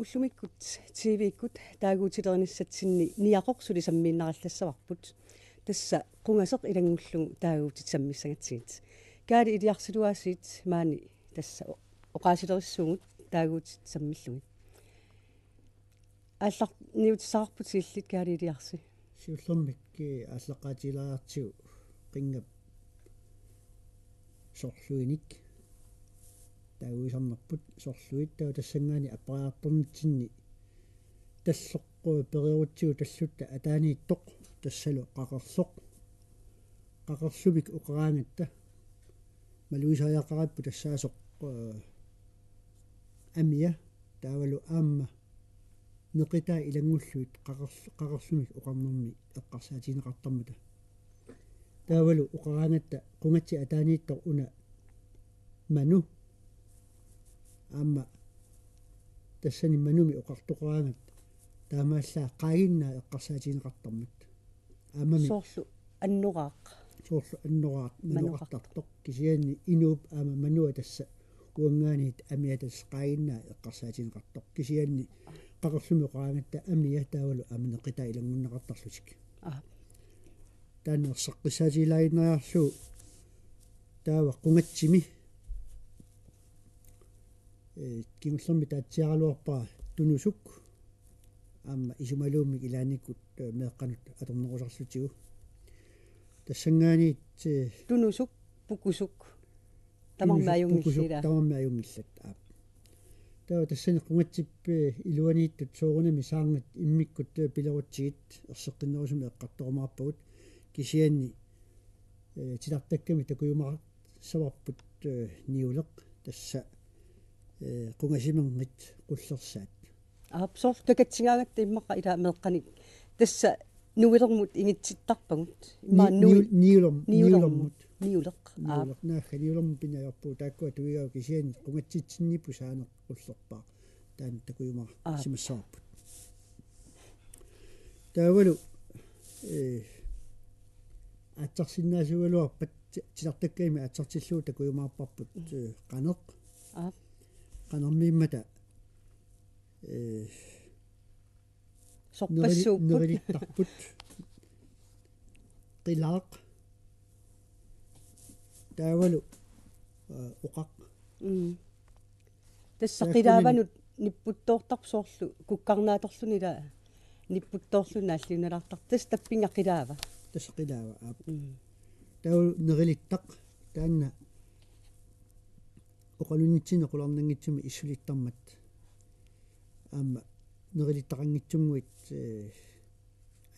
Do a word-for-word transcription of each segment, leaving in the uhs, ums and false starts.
Ullumikkut T V-kkut taaguutilerinissatsinni niaqoq suli sammiinnarallassavarput. Tassa qungaseq ilanngullugu taaguutit sammissagatsigit. Kaali Iliarsi, iluasiit maani tassa o-, oqaasilerissuugut taaguutit sammillugit. Aallarniutissaqarputit illit, Kaali Iliarsi. Siullermik, eh, aallaqqaatigilaartigu qinngap sorluinik taaguisarnerput, sorluit taava tassanngaanniit appariartornitsinni talloq, eh, pereerutsigu tallutta ataaniittoq, tassalu qaqerloq. Qaqerlumik oqaraangatta malugisariaqaripput tassaasoq, eh, amia, taavalu aamma neqitai ilanngullugit qaqerl-, qaqerlumik oqarnermi eqqarsaatigineqartarmata. Taavalu oqaraangatta qungatsit ataaniittoq una manu. Aamma tassani manumik oqartoqaraangatta taamaallaat qaaginnaat eqqarsaatigineqartarmat. Aammami soorlu annoraaq. Soorlu annoraaq, manoqartartoq. Manoqartartoq. Kisianni inuup aamma manua tassa uanngaanniit amia tassa qaaginnaat eqqarsaatigineqartoq. Kisianni qaqerlumik oqaraangatta amia taavalu aamma neqitai ilanngunneqartarlutik. Aa. Taanna erseqqissaatigilaaginnariarlugu taava qungatsimi, eh, kingullermi taatsiaraluarpara tunusuk. Aamma isumaluunniit ilaannikkut, eh, meeqqanut atornerusarlutigu. Tassanngaanniit, eh, tunusuk, pukusuk. Tamarmik tunusuk, pukusuk, ajunngillat. Tamarmik ajunngillat. Aap. Taava tassani qungatsip, eh, iluaniittut soorunami saarngat immikkut, eh, pilerutsigit erseqqinnerusumik eqqartorumaarpagut. Kisianni, eh, titartakkami takujumaarsavarput, eh, niuleq tassa, eh, qungasimerngit qullersaat. Aap, soorlu kakatsigaangatta immaqa ila meeqqanik. Tassa nuilermut ingitsittarpagut. Immaqa ni-, nui-, niu-, niulerm-, niulermut. Niulermut. Niuleq. Aap. Niuleq. Naagga niulermut pinnajarpuu taakkua tuigaat kisianni qungatsitsinniippoq saaneq qullerpaaq. Taanna takujumaarsimassavarput. Aap. Taavalu, eh, aatsarsinnaasuugaluarpat ti-, titartakkami aatsartillugu takujumaarparput, eh, qaneq. Aap. Qanermiimmata, eh, sorpassuupput. Nerili-, nerilittarput. Qilaaq. Taavalu, eh, oqaq. Mm. Tassa taakkunin qilaavanut nipputtoortarpoq soorlu kukkarnaatorluni ila nipputtoorluni naalliunnalaartarpoq. Tassa tappinnga qilaava. Tassa qilaava, aap. Mm. Taava nerilittaq taanna oqalunnitsinni qularnanngitsumik issulittarmat. Aamma nerilittaqanngitsunnguit, eh,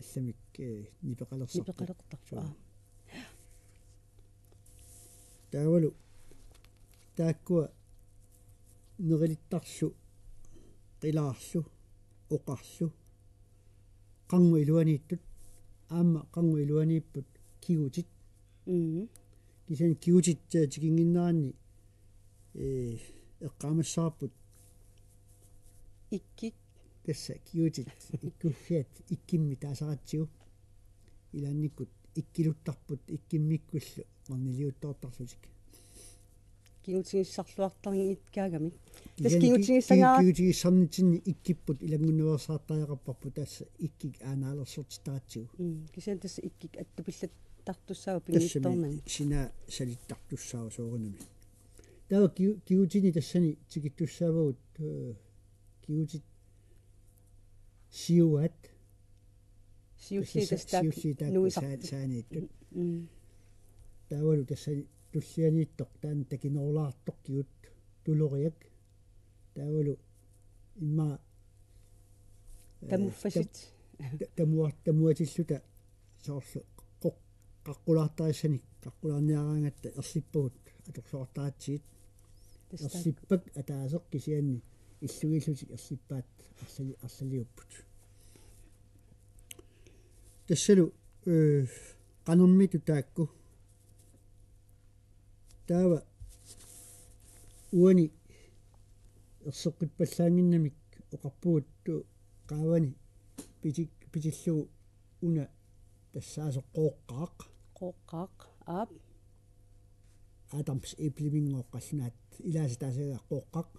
allamik, eh, nipeqalersarput. Nipeqalersarput, suu. Aap. Taavalu taakkua nerilittarlu, qilaarlu, oqarlu, qarngup iluaniittut, aamma qarngup iluaniipput kigutit. Mm. Kisianni kigutit, eh, tikinnginneranni, eh, eqqaamassavarput. Ikkik. Tassa kigutit ikkuffiat ikkimmik taasaratsigu. Ilaannikkut ikkiluttarput ikkimmikkullu marniliuttoortarlutik. Kigutigissarluartarnikkaagamik. Tassa kisianni ki-, kigutigissagaa- ki-, kigutigissarnitsinni ikkipput ilanngunnaveersaartariaqarparput tassa ikkik aanaalersortittaratsigu. Mm, kisianni tassa ikkik attupillattartussaavoq. Tassami pinngitsoornani sinaa salittartussaavoq soorunami. Taava kigu-, kigutini tassani tikittussaavagut, eh, kigutit siuaat. Siulliit tassa tassa taakku siulliit taakku nuisarput. Saa-, saaniittut. Mm. Taavalu tassani tullianiittoq taanna takinerulaartoq kigut tuloriak. Taavalu immaqa, eh, tamuffasit. Tam-, ta-, tamua-, tamuatilluta soorlu qoq-, qaqqulaartarissanik, qaqqulaarniaraangatta erlippagut atorluartaratsigit. Tassa taakku. Erlippak ataaseq kisianni illugiillutik erlippaat arlali-, arlaliupput. Tassalu, eh, qanermiittut taakku. Taava uani erseqqippallaannginnamik oqarpugut qaavani piti-, pitillugu una tassaasoq Qooqqaaq. Qooqqaaq, aap. Adams Ebleminngoq qallunaat ilaasa taasagaat Qooqqaaq.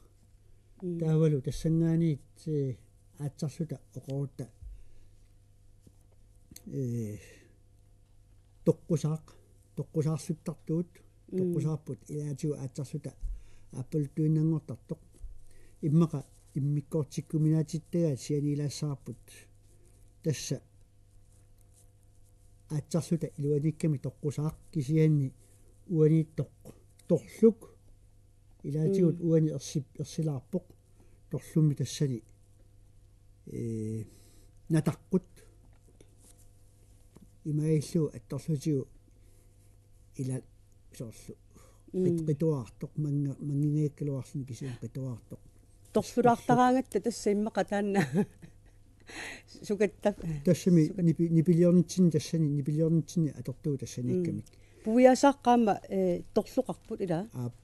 Mm. Taavalu tassanngaanniit, eh, aatsarluta oqarutta, eh, toqqusaaq, toqqusaarluttartugut, mm, toqqusaarput ilaatigut aatsarluta aappaluttuinnanngortartoq. Immaqa immikkoortikkuminaatittagaat sianiilaassavarput. Tassa aatsarluta iluaniikkami toqqusaaq kisianni uaniittoq torluk ilaatigut, mm, uani ersip-, ersilaarpoq torlummi tassani, ee, nataqqut. Imaallillugu attorlutigu ila soorlu. Mm. Qit-, qituaartoq, mannga-, mannginngikkaluarluni kisianni qituaartoq. Torlulaartaraangatta tassa immaqa taanna sukatta. Tassami sukat-, nipi-, nipiliornitsinni tassani, nipiliornitsinni atortugut tassaniikkamik. Mm. Puiaasaaqqaama, eh, torloqarput ila. Aap.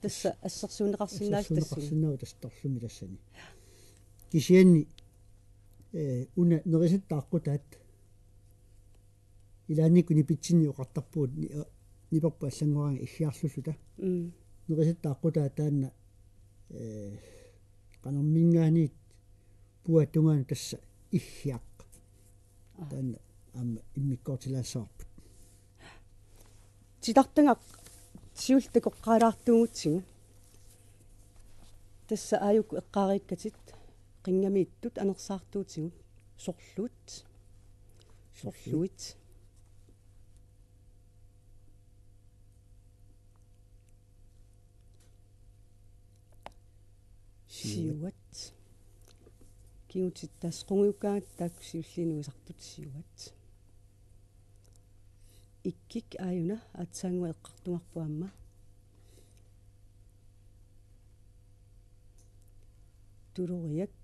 Tassa assersuunneqarsinnaalluta tassani. Assersuunneqarsinnaavoq tassa torlummi tassani. Kisianni, eh, una nerisatta aqqutaat ilaannikkut nipitsinni oqartarpugut ni-, niperput allanngoraangat iggiarlulluta. Mm. Nerisatta aqqutaat taanna, eh, qanorminngaanniit puua tungaanut tassa iggiaq. Aa. Taanna aamma immikkoortilaassavarput. Titartagaq siulleq takoqqaalaartuugutsigu. Tassa aajuku eqqaariikkatit qingamiittut anersaartuutigut. Sorluit. Sorluit. Siuat. Siuat. Kigutit tassa qungujukkaangatta taakku siulliit nuisartut siuat. Ikkik aajuna aatsaannguaq eqqartugarput aamma. Tuloriak.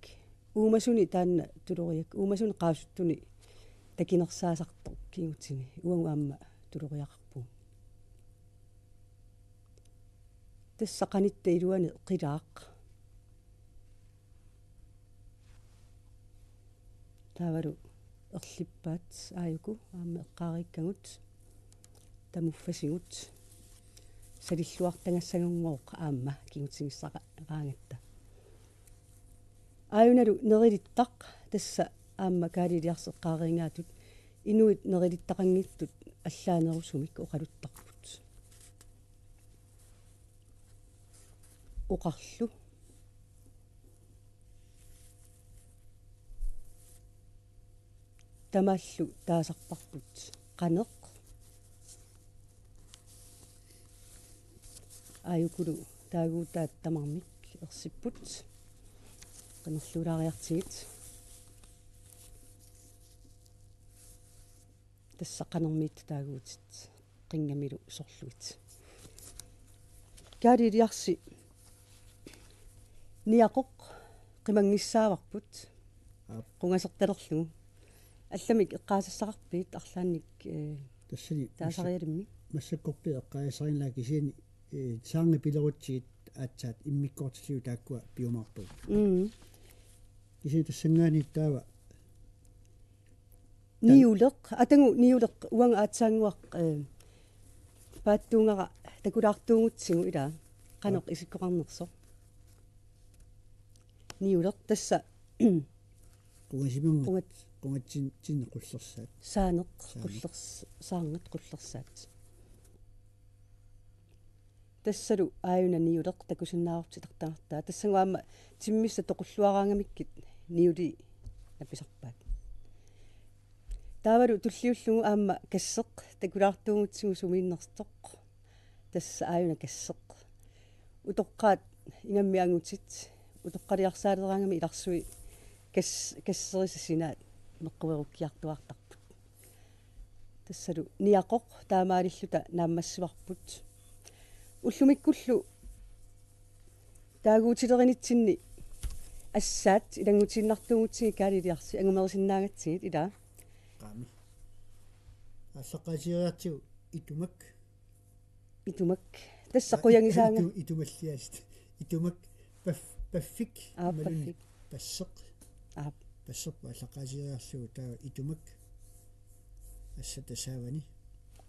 Uumasuni taanna tuloriak. Uumasuni qaasuttuni takinersaasartoq kigutini. Uagut aamma tuloriaqarpugut. Tassa qanitta iluani qilaaq. Taavalu erlippaat aajuku aamma eqqaariikkagut tamuffasigut salilluartagassagunngooq aamma kigutigissaqaraangatta. Aajunalu nerilittaq tassa aamma Kaali Eliarsip eqqaariingaatut inuit nerilittaqanngitsut allaanerusumik oqaluttarput. Oqarlu. Tamaallu taasarparput qaneq. Aajukulu taaguutaat tamarmik ersipput. Qanerluulaariartigit. Tassa qanermiittut taaguutit qingamilu sorluit. Kaali Eliarsi niaqoq qimanngissaavarput. Aap. Qungasertalerlugu. Allamik eqqaasassaqarpit arlaannik, eh, tassani taasarialimmi? Massa-, massakkorpiaq eqqaasassarinngilara kisianni, eh, saarngi pilerutsigit aatsaat immikkoortillugu taakkua piumaarpagut. Mm. Kisianni tassanngaanniit taava Niuleq, atagu niuleq uanga aatsaannguaq, eh, paatsuugara takulaartuugutsigu ilaa. Qanoq Aa. isikkoqarnersoq. Niuleq tassa Qungasimannga qungat- qungatsin-, tsinni qullersaat. Saaneq Saaneq. qullers-, saarngat qullersaat. Tassalu aajuna niuleq takusinnaavarput titartagartaa. Tassannguaq aamma timmissat toqulluaraangamikkit niulii napisarpaat. Taavalu tulliullugu aamma kasseq takulaartuugutsigu sumiinnersoq. Tassa aajuna kasseq. Utoqqaat ingammik angutit utoqqaliarsaaleraangamik ilarsui kas-, kasserisa sinaat meqquerukkiartuaartarput. Tassalu niaqoq taamaalilluta naammassivarput. Ullumikkullu taaguutilerinitsinni assaat ilanngutiinnartuugutsigit Kaali Eliarsi angumerisinnaagakkit ilaa. Qaami. Aallaqqaasioriartigu itumak. Itumak. Tassa Aa, qujagisaanga. itu-, itumalliaasut. Itumak paf-, paffik. Aa, imaluunniit paffik. Passeq. Aap. Passerput aallaqqaasioriarlugu taava itumak. Assata saavani.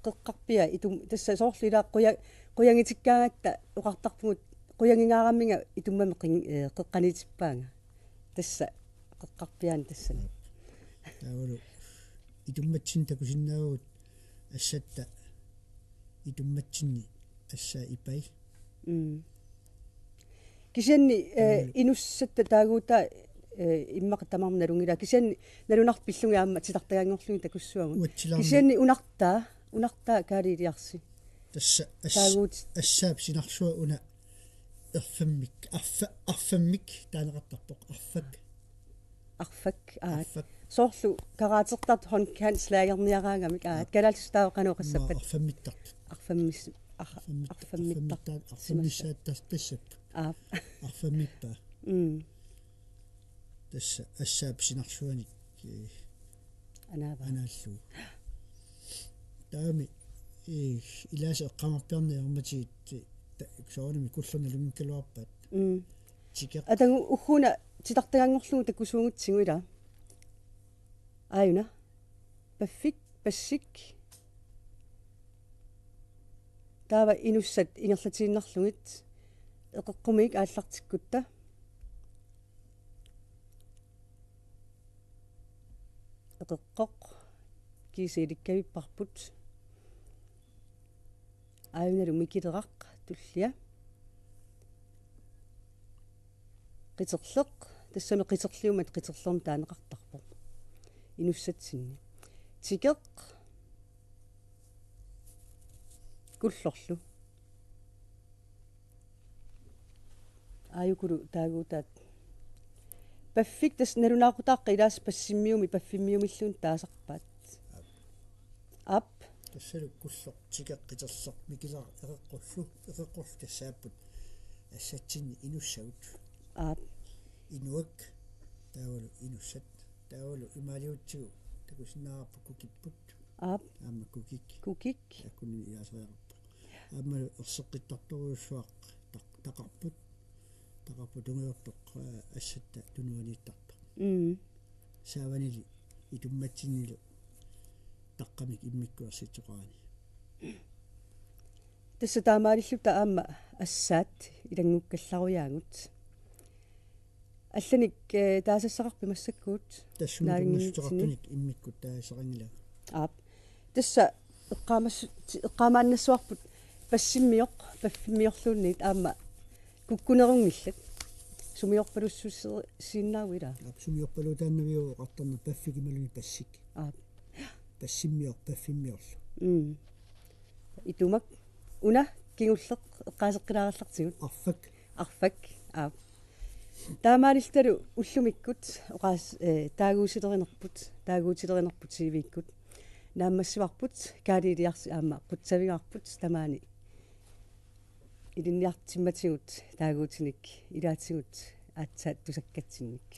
Qeqqarpia itum-, tassa soorlu ilaa quja-, qujagitikkaangatta oqartarpugut Qujangingaaraminnga itummamik qin-, eh, qeqqaniitippaanga. Tassa qeqqarpiaani tassani. Taavalu itummatsinni takusinnaavagut assatta itummatsinni assaa ipai. Mm. Kisianni, eh, taavalu inussatta taaguutaa, eh, immaqa tamarmik nalunngilaa. Kisianni nalunarput pillugit aamma titartagaanngorlugit takussavagut. Uatsilaarmi. Kisianni unartaa, unartaa Kaali Eliarsip. Tassa as-, taaguut. Assaap sinarsua una erfammik, arfa-, arfammik taaneqartarpoq, arfak. Arfak, aa. Arfak. Soorlu karaatertartut håndkantslageriaraangamik, aa, aa, kalaallisut taava qanoq oqassappata? Immaqa arfammittartut. Arfammis-, ar-, arfammitta-, arfammittar-, arfammitta-, arfammissaattarpassapput. Aa. Arfammippaa. Mm. Tassa assaap sinarsuanik, eh, anaavaa, anaallugu. Taavami, eh, ilaasa eqqaamarpiarneq ajormatigit, eh, ta-, soorunami kullorneq nalunngikkaluarpaat. Mm. Tikeq. Atagu ugguuna titartagaanngorlugu takusuugutsigu ilaa. Aajuna. Paffik, passik. Taava inussat ingerlatiinnarlugit. Eqeqqumik aallartikkutta. Eqeqqoq. Kiisa ilikkavipparput. Aajunalu mikileraq tullia. Qiterleq, tassami qiterliummat qiterlerneq taaneqartarpoq. Inussatsinni. Tikeq kullorlu. Aajukulu taaguutaat. Paffik tassa nalunaaqutaaqqat ilaasa passimmiumi paffimmiumilluunniit taasarpaat. Aap. Tassalu kulloq, tikeq, qiterleq, mikileraq, eqeqqullu, eqeqqullu tassaapput assatsinni inussagut. Aap. Inuak, taavalu inussat, taavalu imaaliutsigu takusinnaavarput kukipput. Aap. Aamma kukik. Kukik. Taakkunani ilaasariaqarpoq. Aamma erseqqittartorujussuaq taq-, taqarput. Taqarput tungujortoq, eh, assatta tunuaniittartoq. Mm. Saavanili itummatsinnilu taqqamik immikkut ersittoqarani. Tassa taamaalilluta aamma assaat ilanngukkallarujaagut. Allanik, eh, taasassaqarpit massakkut? Tassuma naalinnginnitsinni. Tunngassuteqartunik immikkut taasaqanngilagut. Aap. Tassa eqqaamas-, eqqaamaannassavarput passimmiorluunniit aamma kukkunerunngillat. Sumiorpalussuussinnaavugut ilaa? Aap, sumiorpaluutaannaviuvoq oqartarneq paffik imaluunniit passik. Aap. Passimmior, paffimmiorlu. Mm. Itumak, una kingulleq eqqaaseqqilaarallartigut. Arfak. Arfak, aap. Taamaalillutalu ullumikkut oqaas-, eh, taaguutilerinerput, taaguutilerinerput T V-kkut. Naammassivarput, Kaali Eliarsip aamma qutsavigaarput tamaani ilinniartimmatigut taaguutinik ilaatigut aatsaat tusakkatsinnik.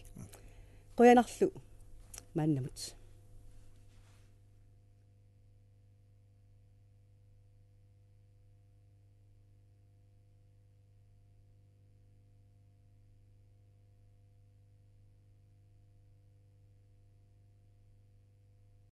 Qujanarlu maannamut.